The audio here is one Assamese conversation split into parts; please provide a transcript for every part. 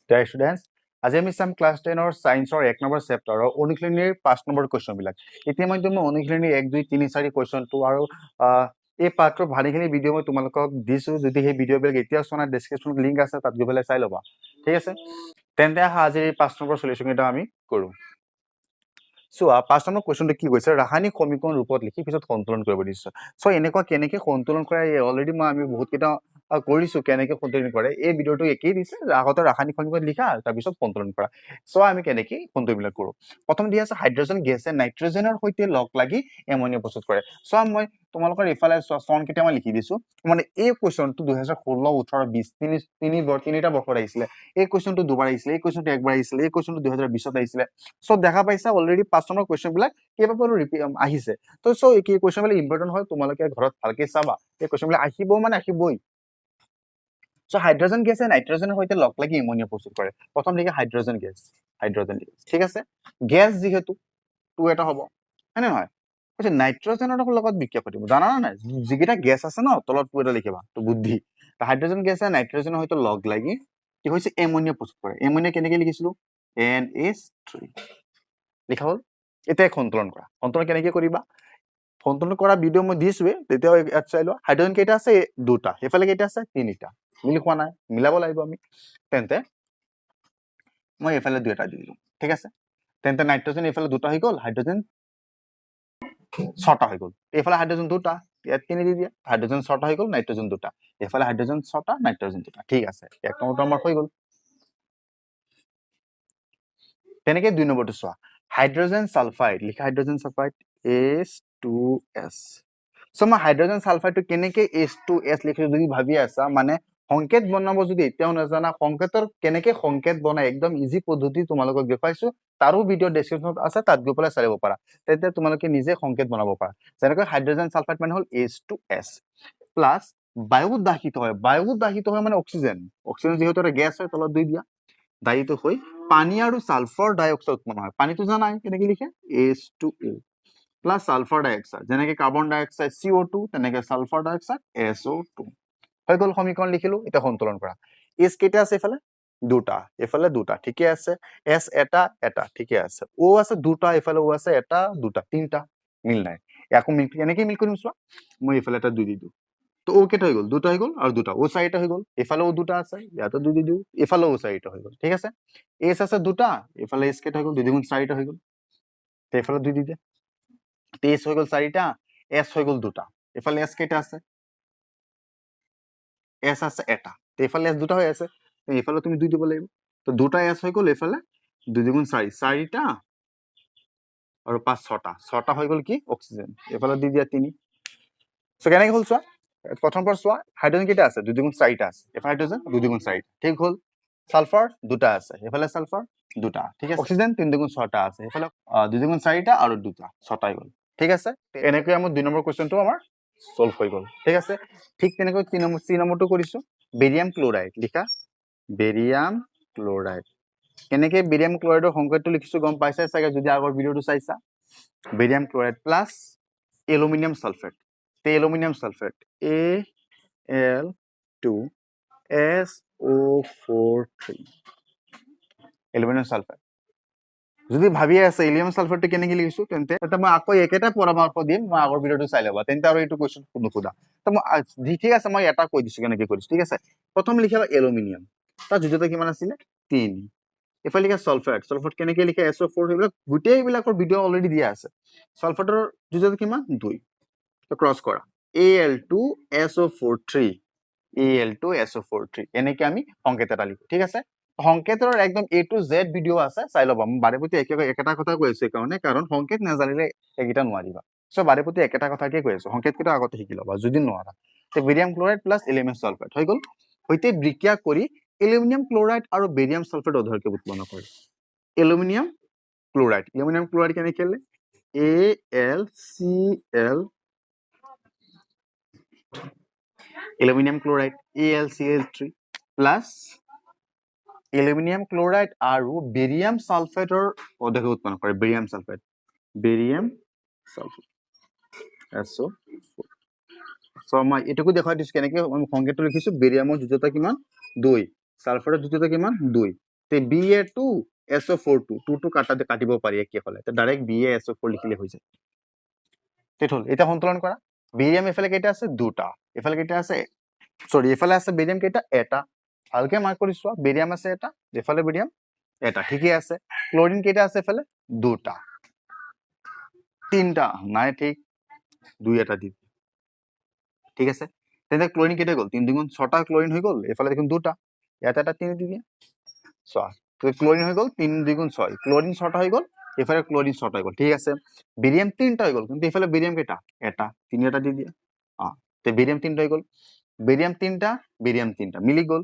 ডিয়াৰ ষ্টুডেণ্টছ, আজি আমি চাম ক্লাছ 10ৰ ছায়েন্সৰ 1 নম্বৰ চেপ্টাৰৰ অনুশীলনীৰ 5 নম্বৰ কুৱেশ্যনবিলাক। ইতিমধ্যে মই অনুশীলনীৰ 1, 2, 3, 4 কুৱেশ্যনটো আৰু এই পাঠটোৰ ভালেখিনি ভিডিঅ' মই তোমালোকক দিছোঁ। যদি সেই ভিডিঅ'বিলাক এতিয়াও চোৱা নাই, ডেছক্ৰিপশ্যনত লিংক আছে, তাত গৈ পেলাই চাই ল'বা, ঠিক আছে? তেন্তে আহা, আজিৰ এই 5 নম্বৰ চলিউশ্যনকেইটা আমি কৰোঁ। চোৱা, 5 নম্বৰ কুৱেশ্যনটো কি কৈছে? ৰাসায়নিক সমীকৰণ ৰূপত লিখি পিছত সন্তুলন কৰিব দিছে। চ' এনেকুৱা কেনেকে সন্তুলন কৰে, অলৰেডি আমি বহুতকেইটা কৰিছোঁ কেনেকে সন্তুলন কৰে। এই ভিডিঅ'টো একেই দিছে, আগতে ৰাসায়নিক সমীকৰণ লিখা, তাৰপিছত সন্তুলন কৰা। চোৱা, আমি কেনেকে সন্তুলনবিলাক কৰোঁ। প্ৰথম দিয়া আছে, হাইড্ৰজেন গেছে নাইট্ৰজেনৰ সৈতে লগ লাগি এমনিয়া প্ৰস্তুত কৰে। চোৱা, মই তোমালোকৰ এইফালে চোৱা, চন কেইটা মই লিখি দিছো। মানে এই কুৱেশ্যনটো 2016, 18, 20 তিনিটা বৰ্ষত আহিছিলে। এই কুৱেশ্যনটো দুবাৰ আহিছিলে, এই কুৱেশ্যনটো একবাৰ আহিছিলে, এই কুৱেশ্যনটো 2020ত আহিছিলে। চ' দেখা পাইছা, অলৰেডি 5 নম্বৰ কুৱেশ্যনবিলাক কেইবাবাৰো ৰিপিট আহিছে। তো চ' এই কুৱেশ্যনবিলাক ইম্পৰ্টেণ্ট হয়, তোমালোকে ঘৰত ভালকে চাবা। এই কুৱেশ্যনবিলাক আহিব মানে আহিবই। চ' হাইড্ৰজেন গেছে নাইট্ৰজেনৰ সৈতে লগ লাগি এমনিয়া প্ৰস্তুত কৰে। প্ৰথম লিখে হাইড্ৰজেন গেছ, হাইড্ৰজেন গেছ, ঠিক আছে? গেছ যিহেতু টু এটা হ'ব, হয় নে নহয়? কৈছে নাইট্ৰজেনৰ লগত বিক্ৰিয়া ঘটিব। জানা নে নাই, যিকেইটা গেছ আছে ন, তলত টু এটা লিখিবা, তো বুদ্ধি। হাইড্ৰজেন গেছে নাইট্ৰজেনৰ সৈতে লগ লাগি কি হৈছে? এমনিয়া প্ৰস্তুত কৰে। এমনিয়া কেনেকে লিখিছিলো? NH3 লিখা হ'ল। এতিয়া সন্তুলন কৰা। সন্তুলন কেনেকে কৰিবা? সন্তুলন কৰা ভিডিঅ' মই দিছোৱে, তেতিয়াও ইয়াত চাই লোৱা। হাইড্ৰজেন কেইটা আছে? দুটা। সেইফালে কেইটা আছে? তিনিটা। মিল খোৱা নাই, মিলাব লাগিব আমি। তেন্তে মই এইফালে দুই এটা দি দিলো, ঠিক আছে? তেন্তে নাইট্ৰজেন এইফালে দুটা হৈ গ'ল, হাইড্ৰজেন ছটা হৈ গ'ল। এইফালে হাইড্ৰজেন দুটা, ইয়াত তিনি দি দিয়া, হাইড্ৰজেন ছটা হৈ গ'ল, নাইট্ৰজেন দুটা। এইফালে হাইড্ৰজেন ছটা, নাইট্ৰজেন দুটা, ঠিক আছে? 1 নম্বৰটো আমাৰ হৈ গ'ল। তেনেকে 2 নম্বৰটো চোৱা, হাইড্ৰজেন ছালফাইড লিখা, হাইড্ৰজেন ছালফাইড H2S। চ' মই হাইড্ৰজেন ছালফাইডটো কেনেকে H2S লিখিছো যদি ভাবি আছা, মানে সংকেত বনাব যদি এতিয়াও নাজানা, সংকেতৰ কেনেকে সংকেত বনাই একদম ইজি পদ্ধতি তোমালোকক দেখুৱাইছো, তাৰো ভিডিঅ' ডেছক্ৰিপশ্যনত আছে, তাত গৈ পেলাই চাই ল'ব পাৰা। তেতিয়া তোমালোকে নিজে সংকেত বনাব পাৰা। যেনেকৈ হাইড্ৰজেন ছালফাইড মানে হ'ল H2S plus বায়ুত দাহিত হয়। বায়ুত দাহিত হয় মানে অক্সিজেন, অক্সিজেন যিহেতু এটা গেছ হয়, তলত দুই দিয়া, দাহিত হৈ পানী আৰু ছালফাৰ ডাই অক্সাইড উৎপন্ন হয়। পানীটো জানাই কেনেকে লিখে? H2O plus sulphur dioxide, যেনেকে কাৰ্বন ডাই অক্সাইড CO2, তেনেকে ছালফাৰ ডাই অক্সাইড SO2। হৈ গ'ল, সমীকৰণ লিখিলো। এতিয়া সন্তুলন কৰা। এছ কেইটা আছে এইফালে? দুটা, এইফালে দুটা, ঠিকে আছে। এছ এটা, এটা, ঠিকে আছে। অ' আছে দুটা, এইফালে অ' আছে এটা, দুটা, তিনিটা, মিল নাই। আকৌ মিল কেনেকে মিল কৰিম চোৱা, মই এইফালে এটা দুই দি দিওঁ, তো অ' কেইটা হৈ গ'ল? দুটা হৈ গ'ল আৰু দুটা, অ' চাৰিটা হৈ গ'ল। এইফালে অ' দুটা আছে, ইয়াতো দুই দি দিওঁ, এইফালে অ' চাৰিটা হৈ গ'ল, ঠিক আছে। এছ আছে দুটা, এইফালে এছ কেইটা হৈ গ'ল? দুই দুগুণ চাৰিটা হৈ গ'ল, এইফালে দুই দি দিয়া, এছ হৈ গ'ল চাৰিটা, এছ হৈ গ'ল দুটা। এইফালে এছ কেইটা আছে? এছ আছে এটা, এইফালে এছ দুটা হৈ আছে, এইফালে তুমি দুই দিব লাগিব, তো দুটা এছ হৈ গ'ল, এইফালে দুই দুগুণ চাৰি, চাৰিটা আৰু পাঁচ, ছটা, ছটা হৈ গ'ল কি? অক্সিজেন। এইফালে দি দিয়া তিনি। চ' কেনেকে হ'ল চোৱা, প্ৰথম পৰা চোৱা, হাইড্ৰজেন কেইটা আছে? দুই দুগুণ চাৰিটা আছে, এইফালে হাইড্ৰজেন দুই দুগুণ চাৰিটা, ঠিক হ'ল। ছালফাৰ দুটা আছে, এইফালে ছালফাৰ দুটা, ঠিক আছে। অক্সিজেন তিনি দুগুণ ছটা আছে, এইফালে দুই দুগুণ চাৰিটা আৰু দুটা, ছটা হৈ গ'ল, ঠিক আছে। এনেকৈ আমাৰ 2 নম্বৰ কুৱেশ্যনটো আমাৰ চল্ভ হৈ গ'ল, ঠিক আছে। ঠিক তেনেকৈ তিনি নম্বৰ, চি নম্বৰটো কৰিছো, বেৰিয়াম ক্লৰাইড লিখা, বেৰিয়াম ক্লৰাইড কেনেকে বেৰিয়াম ক্লৰাইডৰ সংকেতটো লিখিছো গম পাইছাই চাগে যদি আগৰ ভিডিঅ'টো চাইছা। Barium chloride plus aluminium sulphate, তে aluminium sulphate Al2SO4 3, aluminium sulphate. যদি ভাবিয়ে আছে এলুমিনিয়াম ছালফেটটো কেনেকে লিখিছো, তেন্তে মই আকৌ একেটা পৰামৰ্শ দিম, মই আগৰ ভিডিঅ'টো চাই ল'বা, তেন্তে আৰু এইটো কুৱেশ্যন নুসুধা। তো মই ঠিক আছে, মই এটা কৈ দিছো কেনেকে কৰিছো, ঠিক আছে। প্ৰথম লিখিবা এলুমিনিয়াম, তাৰ যোজ্যতা কিমান আছিলে? 3। এইফালে লিখা ছালফেট, ছালফেট কেনেকে লিখে? SO4, সেইবিলাক গোটেইবিলাকৰ ভিডিঅ' অলৰেডি দিয়া আছে। ছালফেটৰ যোজ্যতা কিমান? 2। তো ক্ৰছ কৰা, Al2SO4 3, Al2SO4 3, এনেকে আমি সংকেত এটা লিখো, ঠিক আছে। সংকেতৰ একদম এ টু জেড ভিডিঅ' আছে, চাই ল'বা। মই বাৰে প্ৰতি একেটা কথা কৈ আছো এইকাৰণে, কাৰণ সংকেত নাজানিলে এইকেইটা নোৱাৰিবা। চ' বাৰে প্ৰতি একেটা কথাকে কৈ আছো, সংকেতকেইটা আগতে শিকি ল'বা যদি নোৱাৰা। তে barium chloride plus aluminium sulphate হৈ গ'ল, সৈতে বিক্ৰিয়া কৰি এলুমিনিয়াম ক্লৰাইড আৰু বেৰিয়াম ছালফেট অধৈৰ্য উৎপন্ন কৰে। এলুমিনিয়াম ক্লৰাইড, এলুমিনিয়াম ক্লৰাইড কেনেকে লিখে? AlCl, aluminium chloride AlCl3 plus aluminium chloride আৰু বেৰিয়াম ছালফেটৰ অধৈৰ্য উৎপন্ন কৰে, barium sulphate, barium sulphate SO4। চ' মই এইটোকো দেখুৱাই দিছো কেনেকে মই সংকেতটো লিখিছো। বেৰিয়ামৰ যোজ্যতা কিমান? 2। ছালফাৰৰ যোজ্যতা কিমান? 2। তে B A two S O four two, টুটো কাটিব পাৰি একে হ'লে, তে direct B A S O four লিখিলে হৈ যায়। ঠিক হ'ল। এতিয়া সন্তুলন কৰা। বেৰিয়াম এইফালে কেইটা আছে? দুটা। এইফালে কেইটা আছে? চৰি, এইফালে আছে বেৰিয়াম কেইটা? এটা। ভালকে মাৰ্ক কৰি চোৱা, বেৰিয়াম আছে এটা, এইফালে বেৰিয়াম এটা, ঠিকেই আছে। ক্লৰিন কেইটা আছে এইফালে? দুটা, তিনটা নাই, ঠিক দুই এটা দি, ঠিক আছে। তেন্তে ক্লৰিন কেইটা গ'ল? তিনি দুগুণ ছটা ক্লৰিন হৈ গ'ল। এইফালে দেখোন দুটা, ইয়াতে এটা তিনি দি দিয়া। চোৱা, ক্লৰিন হৈ গ'ল তিনি দুগুণ ছয়, ক্লৰিন ছটা হৈ গ'ল, এইফালে ক্লৰিন ছটা হৈ গ'ল, ঠিক আছে। বেৰিয়াম তিনটা হৈ গ'ল, কিন্তু এইফালে বেৰিয়াম কেইটা? এটা, তিনি এটা দি দিয়া। তে বেৰিয়াম তিনটা হৈ গ'ল, বেৰিয়াম তিনটা, বেৰিয়াম তিনটা মিলি গ'ল।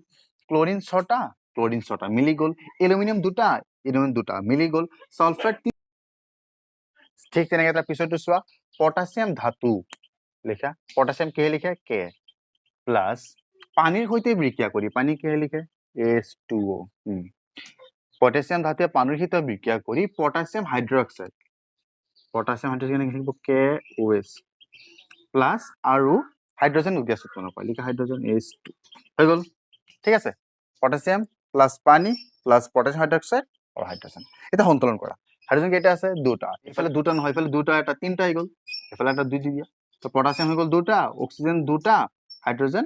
ক্লৰিন ছটা, ক্লৰিন ছটা মিলি গ'ল। এলুমিনিয়াম দুটা, এলুমিনিয়াম দুটা মিলি গ'ল। সালফেট ঠিক তেনেকে। তাৰ পিছতো চোৱা, পটাছিয়াম ধাতু লিখা, পটাছিয়াম কিহে লিখে? কে প্লাছ পানীৰ সৈতে বিক্ৰিয়া কৰি, পানী কিহে লিখে? এইচ টু অ'। পটাছিয়াম ধাতুৱে পানীৰ সৈতে বিক্ৰিয়া কৰি পটাছিয়াম হাইড্ৰক্সাইড, পটাছিয়াম হাইড্ৰক্সাইড কেনেকে লিখিব? কে অ' এইচ প্লাছ আৰু হাইড্ৰজেন গেছ উৎপন্ন কৰে, লিখা হাইড্ৰজেন এইচ টু হৈ গ'ল, ঠিক আছে। পটাছিয়াম প্লাছ পানী প্লাছ পটাছিয়াম হাইড্ৰক্সাইড আৰু হাইড্ৰজেন। এতিয়া সন্তুলন কৰা। হাইড্ৰজেন কেইটা আছে? দুটা। এইফালে দুটা নহয়, এইফালে দুটা এটা তিনটা হৈ গ'ল, এইফালে এটা দুই দি দিয়া। তো পটাছিয়াম হৈ গ'ল দুটা, অক্সিজেন দুটা, হাইড্ৰজেন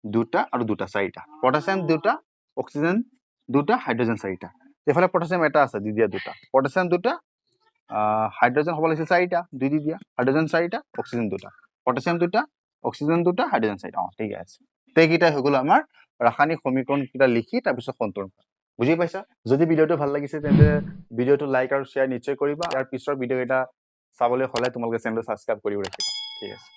দুটা আৰু দুটা চাৰিটা। পটাছিয়াম দুটা, অক্সিজেন দুটা, হাইড্ৰজেন চাৰিটা। এইফালে পটাছিয়াম এটা আছে, দি দিয়া দুটা। পটাছিয়াম দুটা, হাইড্ৰজেন হ'ব লাগিছিল চাৰিটা, দুই দি দিয়া। হাইড্ৰজেন চাৰিটা, অক্সিজেন দুটা, পটাছিয়াম দুটা, অক্সিজেন দুটা, হাইড্ৰজেন চাৰিটা। ঠিকে আছে। তে এইকেইটাই হৈ গ'ল আমাৰ ৰাসায়নিক সমীকৰণ কেইটা লিখি তাৰপিছত সন্তুলন কৰা। বুজি পাইছা? যদি ভিডিঅ'টো ভাল লাগিছে তেন্তে ভিডিঅ'টো লাইক আৰু শ্বেয়াৰ নিশ্চয় কৰিবা। ইয়াৰ পিছৰ ভিডিঅ' কেইটা চাবলৈ হ'লে তোমালোকে চেনেলটো ছাবস্ক্ৰাইব কৰি ৰাখিবা। ঠিক আছে।